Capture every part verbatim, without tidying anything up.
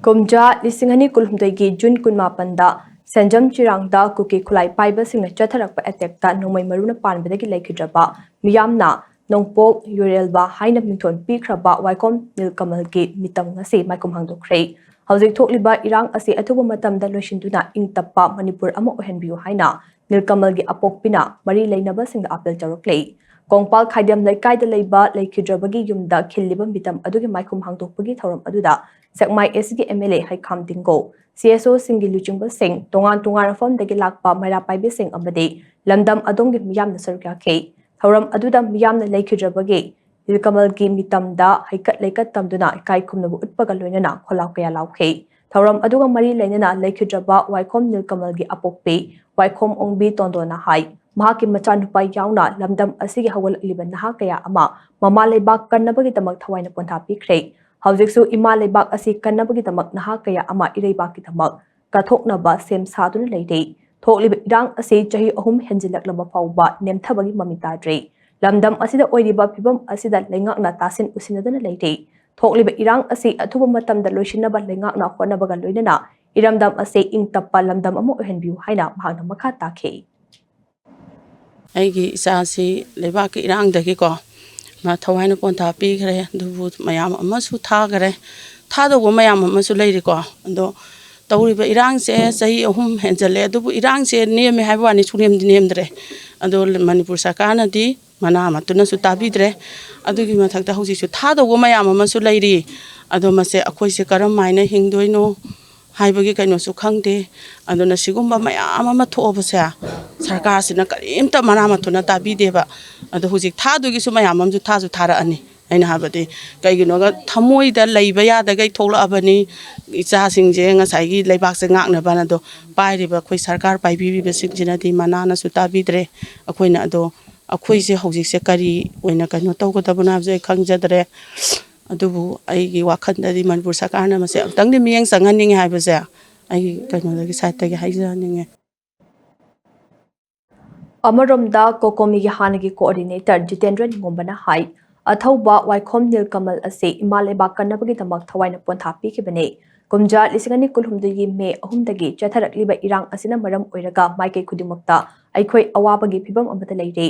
ꯀꯨꯝꯖꯥ ꯂꯤꯁꯤꯡ ꯑꯅꯤ ꯀꯨꯟꯍꯨꯝꯗꯣꯏꯒꯤ ꯖꯨꯟ ꯀꯨꯟꯃꯥꯄꯟꯗ ꯁꯦꯟꯖꯝ ꯆꯤꯔꯥꯡꯗ ꯀꯨꯀꯤ ꯈꯨꯠꯂꯥꯏ ꯄꯥꯏꯕꯁꯤꯡꯅ ꯆꯠꯊꯔꯛꯄ ꯑꯦꯇꯦꯛꯇ ꯅꯣꯡꯃꯩ ꯃꯔꯨꯅ ꯄꯥꯟꯕꯗꯒꯤ ꯂꯩꯈꯤꯗ꯭ꯔꯕ ꯃꯤꯌꯥꯝꯅ ꯅꯣꯡꯄꯣꯛ ꯌꯨꯔꯦꯜꯕ ꯍꯥꯏꯅ ꯃꯤꯡꯊꯣꯟ ꯄꯤꯈ꯭ꯔꯕ ꯋꯥꯏꯈꯣꯝ ꯅꯤꯜꯀꯃꯜꯒꯤ ꯃꯤꯇꯝ ꯉꯁꯤ ꯃꯥꯏꯈꯨꯝ ꯍꯥꯡꯗꯣꯛꯈ꯭ꯔꯦ꯫ ꯍꯧꯖꯤꯛ ꯊꯣꯛꯂꯤꯕ ꯏꯔꯥꯡ ꯑꯁꯤ ꯑꯊꯨꯕ ꯃꯇꯝꯗ ꯂꯣꯏꯁꯤꯟꯗꯨꯅ ꯏꯪ ꯇꯞꯄ ꯃꯅꯤꯄꯨꯔ ꯑꯃ ꯑꯣꯏꯍꯟꯕꯤꯌꯨ ꯍꯥꯏꯅ ꯅꯤꯜꯀꯃꯜꯒꯤ ꯑꯄꯣꯛꯄꯤꯅ ꯃꯔꯤ ꯂꯩꯅꯕꯁꯤꯡꯗ ꯑꯥꯄꯤꯜ ꯇꯧꯔꯛꯂꯤ꯫ ꯀꯣꯡꯄꯥꯜ ꯈꯥꯏꯗꯦꯝ ꯂꯩꯀꯥꯏꯗ ꯂꯩꯕ ꯂꯩꯈꯤꯗ꯭ꯔꯕꯒꯤ ꯌꯨꯝꯗ ꯈꯤꯜꯂꯤꯕ ꯃꯤꯇꯝ ꯑꯗꯨꯒꯤ ꯃꯥꯏꯈꯨꯝ ꯍꯥꯡꯗꯣꯛꯄꯒꯤ ꯊꯧꯔꯝ ꯑꯗꯨꯗ ꯁꯦꯛꯃꯥꯏ ꯑꯦꯁ ꯁꯤꯒꯤ M L A ꯍꯩꯈꯥꯝ ꯇꯤꯡꯒꯣ, C S ꯑꯣꯁꯤꯡꯒꯤ ꯂꯨꯆꯤꯡꯕꯁꯤꯡ, ꯇꯣꯉꯥꯟ ꯇꯣꯉꯥꯟꯕ ꯃꯐꯝꯗꯒꯤ ꯂꯥꯛꯄ ꯃꯩꯔꯥ ꯄꯥꯏꯕꯤꯁꯤꯡ ꯑꯃꯗꯤ ꯂꯝꯗꯝ ꯑꯗꯣꯝꯒꯤ ꯃꯤꯌꯥꯝꯅ ꯁꯔꯨꯛ ꯌꯥꯈꯤ꯫ ꯊꯧꯔꯝ ꯑꯗꯨꯗ ꯃꯤꯌꯥꯝꯅ ꯂꯩꯈꯤꯗ꯭ꯔꯕꯒꯤ ꯅꯤꯜꯀꯃꯜꯒꯤ ꯃꯤꯇꯝꯗ ꯍꯩꯀꯠ ꯂꯩꯀꯠ ꯇꯝꯗꯨꯅ ꯏꯀꯥꯏ ꯈꯨꯝꯅꯕ ꯎꯠꯄꯒ ꯂꯣꯏꯅꯅ ꯈꯣꯜꯂꯥꯎ ꯀꯌꯥ ꯂꯥꯎꯈꯤ꯫ ꯊꯧꯔꯝ ꯑꯗꯨꯒ ꯃꯔꯤ ꯂꯩꯅꯅ ꯂꯩꯈꯤꯗ꯭ꯔꯕ ꯋꯥꯏꯈꯣꯝ ꯅꯤꯜꯀꯃꯜꯒꯤ ꯑꯄꯣꯛꯄꯤ ꯋꯥꯏꯈꯣꯝ ꯑꯣꯡꯕꯤ ꯇꯣꯟꯗꯣꯟꯅ ꯍꯥꯏ, ꯃꯍꯥꯛꯀꯤ ꯃꯆꯥꯅꯨꯄꯥ ꯌꯥꯎꯅ ꯂꯝꯗꯝ ꯑꯁꯤꯒꯤ ꯍꯧꯒꯠꯂꯛꯂꯤꯕ ꯅꯍꯥ ꯀꯌꯥ ꯑꯃ ꯃꯃꯥ ꯂꯩꯕꯥꯛ ꯀꯟꯅꯕꯒꯤꯗꯃꯛ ꯊꯋꯥꯏꯅ ꯄꯣꯟꯊꯥ ꯄꯤꯈ꯭ꯔꯦ꯫ ꯍꯧꯖꯤꯛꯁꯨ ꯏꯃꯥ ꯂꯩꯕꯥꯛ ꯑꯁꯤ ꯀꯟꯅꯕꯒꯤꯗꯃꯛ ꯅꯍꯥ ꯀꯌꯥ ꯑꯃ ꯏꯔꯩꯕꯥꯛꯀꯤꯗꯃꯛ ꯀꯠꯊꯣꯛꯅꯕ ꯁꯦꯝ ꯁꯥꯗꯨꯅ ꯂꯩꯔꯤ꯫ ꯊꯣꯛꯂꯤꯕ ꯏꯔꯥꯡ ꯑꯁꯤ ꯆꯍꯤ ꯑꯍꯨꯝ ꯍꯦꯟꯖꯤꯜꯂꯛꯂꯕ ꯐꯥꯎꯕ ꯅꯦꯝꯊꯕꯒꯤ ꯃꯃꯤ ꯇꯥꯗ꯭ꯔꯤ꯫ ꯂꯝꯗꯝ ꯑꯁꯤꯗ ꯑꯣꯏꯔꯤꯕ ꯐꯤꯕꯝ ꯑꯁꯤꯗ ꯂꯩꯉꯥꯛꯅ ꯇꯥꯁꯤꯟ ꯎꯁꯤꯟꯅꯗꯅ ꯂꯩꯔꯤ꯫ ꯊꯣꯛꯂꯤꯕ ꯏꯔꯥꯡ ꯑꯁꯤ ꯑꯊꯨꯕ ꯃꯇꯝꯗ ꯂꯣꯏꯁꯤꯟꯅꯕ ꯂꯩꯉꯥꯛꯅ ꯍꯣꯠꯅꯕꯒ ꯂꯣꯏꯅꯅ ꯏꯔꯝꯗꯝ ꯑꯁꯤ ꯏꯪ ꯇꯞꯄ ꯂꯝꯗꯝ ꯑꯃ ꯑꯣꯏꯍꯟꯕꯤꯌꯨ ꯍꯥꯏꯅ ꯃꯍꯥꯛꯅ ꯃꯈꯥ ꯇꯥꯈꯤ꯫ ꯑꯩꯒꯤ ꯏꯆꯥꯁꯤ ꯂꯩꯕꯥꯛꯀꯤ ꯏꯔꯥꯡꯗꯒꯤꯀꯣ ꯃꯥ ꯊꯋꯥꯏꯅ ꯄꯣꯟꯊꯥ ꯄꯤꯈ꯭ꯔꯦ꯫ ꯑꯗꯨꯕꯨ ꯃꯌꯥꯝ ꯑꯃꯁꯨ ꯊꯥꯈꯔꯦ, ꯊꯥꯗꯧꯕ ꯃꯌꯥꯝ ꯑꯃꯁꯨ ꯂꯩꯔꯤꯀꯣ꯫ ꯑꯗꯣ ꯇꯧꯔꯤꯕ ꯏꯔꯥꯡꯁꯦ ꯆꯍꯤ ꯑꯍꯨꯝ ꯍꯦꯟꯖꯜꯂꯦ꯫ ꯑꯗꯨꯕꯨ ꯏꯔꯥꯡꯁꯦ ꯅꯦꯝꯃꯦ ꯍꯥꯏꯕ ꯋꯥꯅꯤ, ꯁꯨꯡꯅꯦꯝꯗꯤ ꯅꯦꯝꯗ꯭ꯔꯦ꯫ ꯑꯗꯣ ꯃꯅꯤꯄꯨꯔ ꯁꯔꯀꯥꯔꯅꯗꯤ ꯃꯅꯥ ꯃꯇꯨꯅꯁꯨ ꯇꯥꯕꯤꯗ꯭ꯔꯦ꯫ ꯑꯗꯨꯒꯤ ꯃꯊꯛꯇ ꯍꯧꯖꯤꯛꯁꯨ ꯊꯥꯗꯧꯕ ꯃꯌꯥꯝ ꯑꯃꯁꯨ ꯂꯩꯔꯤ꯫ ꯑꯗꯣ ꯃꯁꯦ ꯑꯩꯈꯣꯏꯁꯦ ꯀꯔꯝ ꯍꯥꯏꯅ ꯍꯤꯡꯗꯣꯏꯅꯣ ꯍꯥꯏꯕꯒꯤ ꯀꯩꯅꯣꯁꯨ ꯈꯪꯗꯦ꯫ ꯑꯗꯨꯅ ꯁꯤꯒꯨꯝꯕ ꯃꯌꯥꯝ ꯑꯃ ꯊꯣꯛꯑꯕꯁꯦ ꯁꯔꯀꯥꯔꯁꯤꯅ ꯀꯔꯤꯝꯇ ꯃꯅꯥ ꯃꯇꯨꯅ ꯇꯥꯕꯤꯗꯦꯕ꯫ ꯑꯗꯣ ꯍꯧꯖꯤꯛ ꯊꯥꯗꯣꯏꯒꯤꯁꯨ ꯃꯌꯥꯝ ꯑꯃꯁꯨ ꯊꯥꯁꯨ ꯊꯥꯔꯛꯑꯅꯤ꯫ ꯑꯩꯅ ꯍꯥꯏꯕꯗꯤ ꯀꯩꯒꯤꯅꯣꯒ ꯊꯃꯣꯏꯗ ꯂꯩꯕ ꯌꯥꯗꯒꯩ ꯊꯣꯛꯂꯛꯑꯕꯅꯤ꯫ ꯏꯆꯥꯁꯤꯡꯁꯦ ꯉꯁꯥꯏꯒꯤ ꯂꯩꯕꯥꯛꯁꯦ ꯉꯥꯛꯅꯕꯅ꯫ ꯑꯗꯣ ꯄꯥꯏꯔꯤꯕ ꯑꯩꯈꯣꯏ ꯁꯔꯀꯥꯔ ꯄꯥꯏꯕꯤꯔꯤꯕꯁꯤꯡꯁꯤꯅꯗꯤ ꯃꯅꯥꯅꯁꯨ ꯇꯥꯕꯤꯗ꯭ꯔꯦ꯫ ꯑꯩꯈꯣꯏꯅ ꯑꯗꯣ ꯑꯩꯈꯣꯏꯁꯦ ꯍꯧꯖꯤꯛꯁꯦ ꯀꯔꯤ ꯑꯣꯏꯅ ꯀꯩꯅꯣ ꯇꯧꯒꯗꯕꯅꯣ ꯍꯥꯏꯕꯁꯦ ꯑꯩ ꯈꯪꯖꯗ꯭ꯔꯦ꯫ ꯑꯗꯨꯕꯨ ꯑꯩꯒꯤ ꯋꯥꯈꯜꯗꯗꯤ ꯃꯅꯤꯄꯨꯔ ꯁꯔꯀꯥꯔꯅ ꯃꯁꯦ ꯑꯃꯨꯛꯇꯪꯗꯤ ꯃꯤꯠꯌꯦꯡ ꯆꯪꯍꯟꯅꯤꯡꯉꯦ ꯍꯥꯏꯕꯁꯦ ꯑꯩꯒꯤ ꯀꯩꯅꯣꯗꯒꯤ, ꯁꯥꯏꯠꯇꯒꯤ ꯍꯥꯏꯖꯅꯤꯡꯉꯦ꯫ ꯑꯃꯔꯣꯝꯗ ꯀꯣꯀꯣꯃꯤꯒꯤ ꯍꯥꯟꯅꯒꯤ ꯀꯣꯑꯣꯔꯗꯤꯅꯦꯇꯔ ꯖꯤꯇꯦꯟꯗ꯭ꯔ ꯅꯤꯉꯣꯝꯕꯅ ꯍꯥꯏ, ꯑꯊꯧꯕ ꯋꯥꯏꯈꯣꯝ ꯅꯤꯜꯀꯃꯜ ꯑꯁꯤ ꯏꯃꯥ ꯂꯩꯕꯥꯛ ꯀꯟꯅꯕꯒꯤꯗꯃꯛ ꯊꯋꯥꯏꯅ ꯄꯣꯟꯊꯥ ꯄꯤꯈꯤꯕꯅꯤ꯫ ꯀꯨꯝꯖꯥ ꯂꯤꯁꯤꯡ ꯑꯅꯤ ꯀꯨꯟꯍꯨꯝꯗꯣꯏꯒꯤ ꯃꯦ ꯑꯍꯨꯝꯗꯒꯤ ꯆꯠꯊꯔꯛꯂꯤꯕ ꯏꯔꯥꯡ ꯑꯁꯤꯅ ꯃꯔꯝ ꯑꯣꯏꯔꯒ ꯃꯥꯏꯀꯩ ꯈꯨꯗꯤꯡꯃꯛꯇ ꯑꯩꯈꯣꯏ ꯑꯋꯥꯕꯒꯤ ꯐꯤꯚꯝ ꯑꯃꯗ ꯂꯩꯔꯦ꯫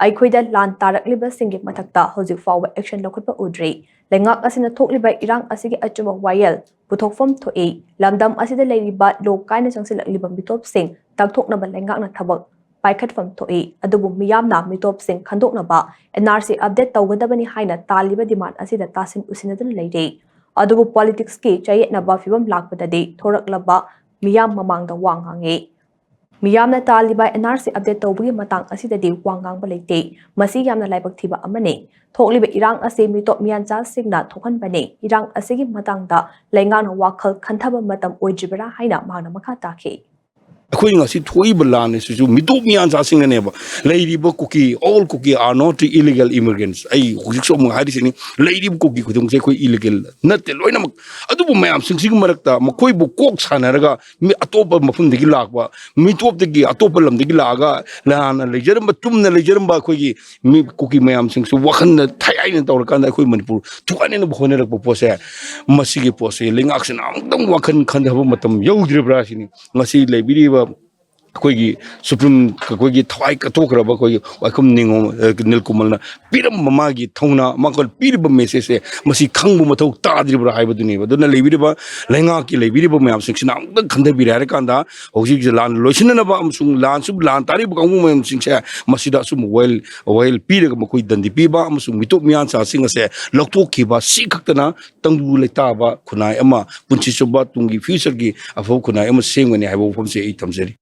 ꯑꯩꯈꯣꯏꯗ ꯂꯥꯟ ꯇꯥꯔꯛꯂꯤꯕꯁꯤꯡꯒꯤ ꯃꯊꯛꯇ ꯍꯧꯖꯤꯛ ꯐꯥꯎꯕ action ꯂꯧꯈꯠꯄ ꯎꯗ꯭ꯔꯤ꯫ ꯂꯩꯉꯥꯛ ꯑꯁꯤꯅ ꯊꯣꯛꯂꯤꯕ ꯏꯔꯥꯡ ꯑꯁꯤꯒꯤ ꯑꯆꯨꯝꯕ ꯋꯥꯌꯦꯜ ꯄꯨꯊꯣꯛꯐꯝ ꯊꯣꯛꯏ꯫ ꯂꯝꯗꯝ ꯑꯁꯤꯗ ꯂꯩꯔꯤꯕ ꯂꯣ ꯀꯥꯏꯅ ꯆꯪꯁꯤꯜꯂꯛꯂꯤꯕ ꯃꯤꯇꯣꯞꯁꯤꯡ ꯇꯛꯊꯣꯛꯅꯕ ꯂꯩꯉꯥꯛꯅ ꯊꯕꯛ ꯄꯥꯏꯈꯠꯐꯝ ꯊꯣꯛꯏ꯫ ꯑꯗꯨꯕꯨ ꯃꯤꯌꯥꯝꯅ ꯃꯤꯇꯣꯞꯁꯤꯡ ꯈꯟꯗꯣꯛꯅꯕ N R C update ꯇꯧꯒꯗꯕꯅꯤ ꯍꯥꯏꯅ ꯇꯥꯜꯂꯤꯕ demand ꯑꯁꯤꯗ ꯇꯥꯁꯤꯟ ꯎꯁꯤꯟꯅꯗꯨꯅ ꯂꯩꯔꯦ꯫ ꯑꯗꯨꯕꯨ politics ꯀꯤ ꯆꯌꯦꯠꯅꯕ ꯐꯤꯚꯝ ꯂꯥꯛꯄꯗꯗꯤ ꯊꯣꯔꯛꯂꯕ ꯃꯤꯌꯥꯝ ꯃꯃꯥꯡꯗ ꯋꯥ ꯉꯥꯡꯉꯤ꯫ ꯃꯤꯌꯥꯝꯅ ꯇꯥꯜꯂꯤꯕ N R C update ꯇꯧꯕꯒꯤ ꯃꯇꯥꯡ ꯑꯁꯤꯗꯗꯤ ꯋꯥ ꯉꯥꯡꯕ ꯂꯩꯇꯦ꯫ ꯃꯁꯤ ꯌꯥꯝꯅ ꯂꯥꯏꯕꯛ ꯊꯤꯕ ꯑꯃꯅꯤ꯫ ꯊꯣꯛꯂꯤꯕ ꯏꯔꯥꯡ ꯑꯁꯤ ꯃꯤꯇꯣꯞ ꯃꯤꯌꯥꯟꯆꯥꯁꯤꯡꯅ ꯊꯣꯛꯍꯟꯕꯅꯤ꯫ ꯏꯔꯥꯡ ꯑꯁꯤꯒꯤ ꯃꯇꯥꯡꯗ ꯂꯩꯉꯥꯛꯅ ꯋꯥꯈꯜ ꯈꯟꯊꯕ ꯃꯇꯝ ꯑꯣꯏꯗ꯭ꯔꯤꯕꯔꯥ ꯍꯥꯏꯅ ꯃꯍꯥꯛꯅ ꯃꯈꯥ ꯇꯥꯈꯤ꯫ ꯑꯩꯈꯣꯏ ꯉꯁꯤ ꯊꯣꯛꯏꯕ ꯂꯥꯟ ꯑꯁꯤꯁꯨ ꯃꯤꯇꯣꯞ ꯃꯤꯌꯥꯟꯆꯥꯁꯤꯡꯅꯅꯦꯕ꯫ ꯂꯩꯔꯤꯕ ꯀꯨꯀꯤ, all Kuki are not illegal immigrants꯫ ꯑꯩ ꯍꯧꯖꯤꯛꯁꯨ ꯑꯃꯨꯛ ꯍꯥꯏꯔꯤꯁꯤꯅꯤ, ꯂꯩꯔꯤꯕ ꯀꯨꯀꯤ ꯈꯨꯗꯤꯡꯃꯛꯁꯦ ꯑꯩꯈꯣꯏ illegal ꯅꯠꯇꯦ ꯂꯣꯏꯅꯃꯛ꯫ ꯑꯗꯨꯕꯨ ꯃꯌꯥꯝꯁꯤꯡꯁꯤꯒꯤ ꯃꯔꯛꯇ ꯃꯈꯣꯏꯕꯨ ꯀꯣꯛ ꯁꯥꯟꯅꯔꯒ ꯃꯤ ꯑꯇꯣꯞꯄ ꯃꯐꯝꯗꯒꯤ ꯂꯥꯛꯄ, ꯃꯤꯇꯣꯞꯇꯒꯤ, ꯑꯇꯣꯞꯄ ꯂꯝꯗꯒꯤ ꯂꯥꯛꯑꯒ ꯂꯥꯟꯅ ꯂꯩꯖꯔꯝꯕ, ꯆꯨꯝꯅ ꯂꯩꯖꯔꯝꯕ ꯑꯩꯈꯣꯏꯒꯤ ꯃꯤ ꯀꯨꯀꯤ ꯃꯌꯥꯝꯁꯤꯡꯁꯨ ꯋꯥꯈꯜꯗ ꯊꯥꯏ ꯍꯥꯏꯅ ꯇꯧꯔꯀꯥꯟꯗ ꯑꯩꯈꯣꯏ ꯃꯅꯤꯄꯨꯔ ꯊꯨꯒꯥꯏꯅꯅꯕ ꯍꯣꯠꯅꯔꯛꯄ ꯄꯣꯠꯁꯦ, ꯃꯁꯤꯒꯤ ꯄꯣꯠꯁꯦ ꯂꯩꯉꯥꯛꯁꯤꯅ ꯑꯃꯨꯛꯇꯪ ꯋꯥꯈꯜ ꯈꯟꯊꯕ ꯃꯇꯝ ꯌꯧꯗ꯭ꯔꯤꯕ꯭ꯔꯥ ꯁꯤꯅꯤ꯫ ꯉꯁꯤ ꯂꯩꯕꯤꯔꯤꯕ ꯑꯩꯈꯣꯏꯒꯤ Supreme, ꯑꯩꯈꯣꯏꯒꯤ ꯊꯋꯥꯏ ꯀꯠꯊꯣꯛꯈ꯭ꯔꯕ ꯑꯩꯈꯣꯏꯒꯤ ꯋꯥꯏꯈꯨꯝ ꯅꯤꯉꯣꯝ, ꯑ, ꯅꯤꯜꯀꯨꯃꯜꯅ ꯄꯤꯔꯝꯕ ꯃꯥꯒꯤ ꯊꯧꯅꯥ, ꯃꯥꯒꯤ ꯄꯤꯔꯤꯕ message ꯁꯦ ꯃꯁꯤ ꯈꯪꯕ ꯃꯊꯧ ꯇꯥꯗ꯭ꯔꯤꯕ꯭ꯔꯥ ꯍꯥꯏꯕꯗꯨꯅꯦꯕ꯫ ꯑꯗꯨꯅ ꯂꯩꯕꯤꯔꯤꯕ ꯂꯩꯉꯥꯛꯀꯤ ꯂꯩꯕꯤꯔꯤꯕ ꯃꯌꯥꯝꯁꯤꯡꯁꯤꯅ ꯑꯃꯨꯛꯇꯪ ꯈꯟꯊꯕꯤꯔꯦ ꯍꯥꯏꯔꯀꯥꯟꯗ, ꯍꯧꯖꯤꯛ ꯍꯧꯖꯤꯛ ꯂꯥꯟ ꯂꯣꯏꯁꯤꯟꯅꯅꯕ ꯑꯃꯁꯨꯡ ꯂꯥꯟꯁꯨ ꯂꯥꯟ ꯇꯥꯔꯤꯕ ꯀꯥꯡꯕꯨ ꯃꯌꯥꯝꯁꯤꯡꯁꯦ ꯃꯁꯤꯗ ꯑꯆꯨꯝꯕ ꯋꯥꯌꯦꯜ, ꯋꯥꯌꯦꯜ ꯄꯤꯔꯒ ꯃꯈꯣꯏ ꯗꯟꯗꯤ ꯄꯤꯕ ꯑꯃꯁꯨꯡ ꯃꯤꯇꯣꯞ ꯃꯤꯌꯥꯟꯆꯥꯁꯤꯡ ꯑꯁꯦ ꯂꯧꯊꯣꯛꯈꯤꯕ ꯁꯤ ꯈꯛꯇꯅ ꯇꯪꯗꯨ ꯂꯩꯇꯥꯕ ꯈꯨꯟꯅꯥꯏ ꯑꯃ, ꯄꯨꯟꯁꯤ ꯆꯨꯞꯄ ꯇꯨꯡꯒꯤ future ꯒꯤ ꯑꯐꯕ ꯈꯨꯟꯅꯥꯏ ꯑꯃ ꯁꯦꯝꯒꯅꯤ ꯍꯥꯏꯕ ꯋꯥꯐꯝꯁꯦ ꯑꯩ ꯊꯝꯖꯔꯤ꯫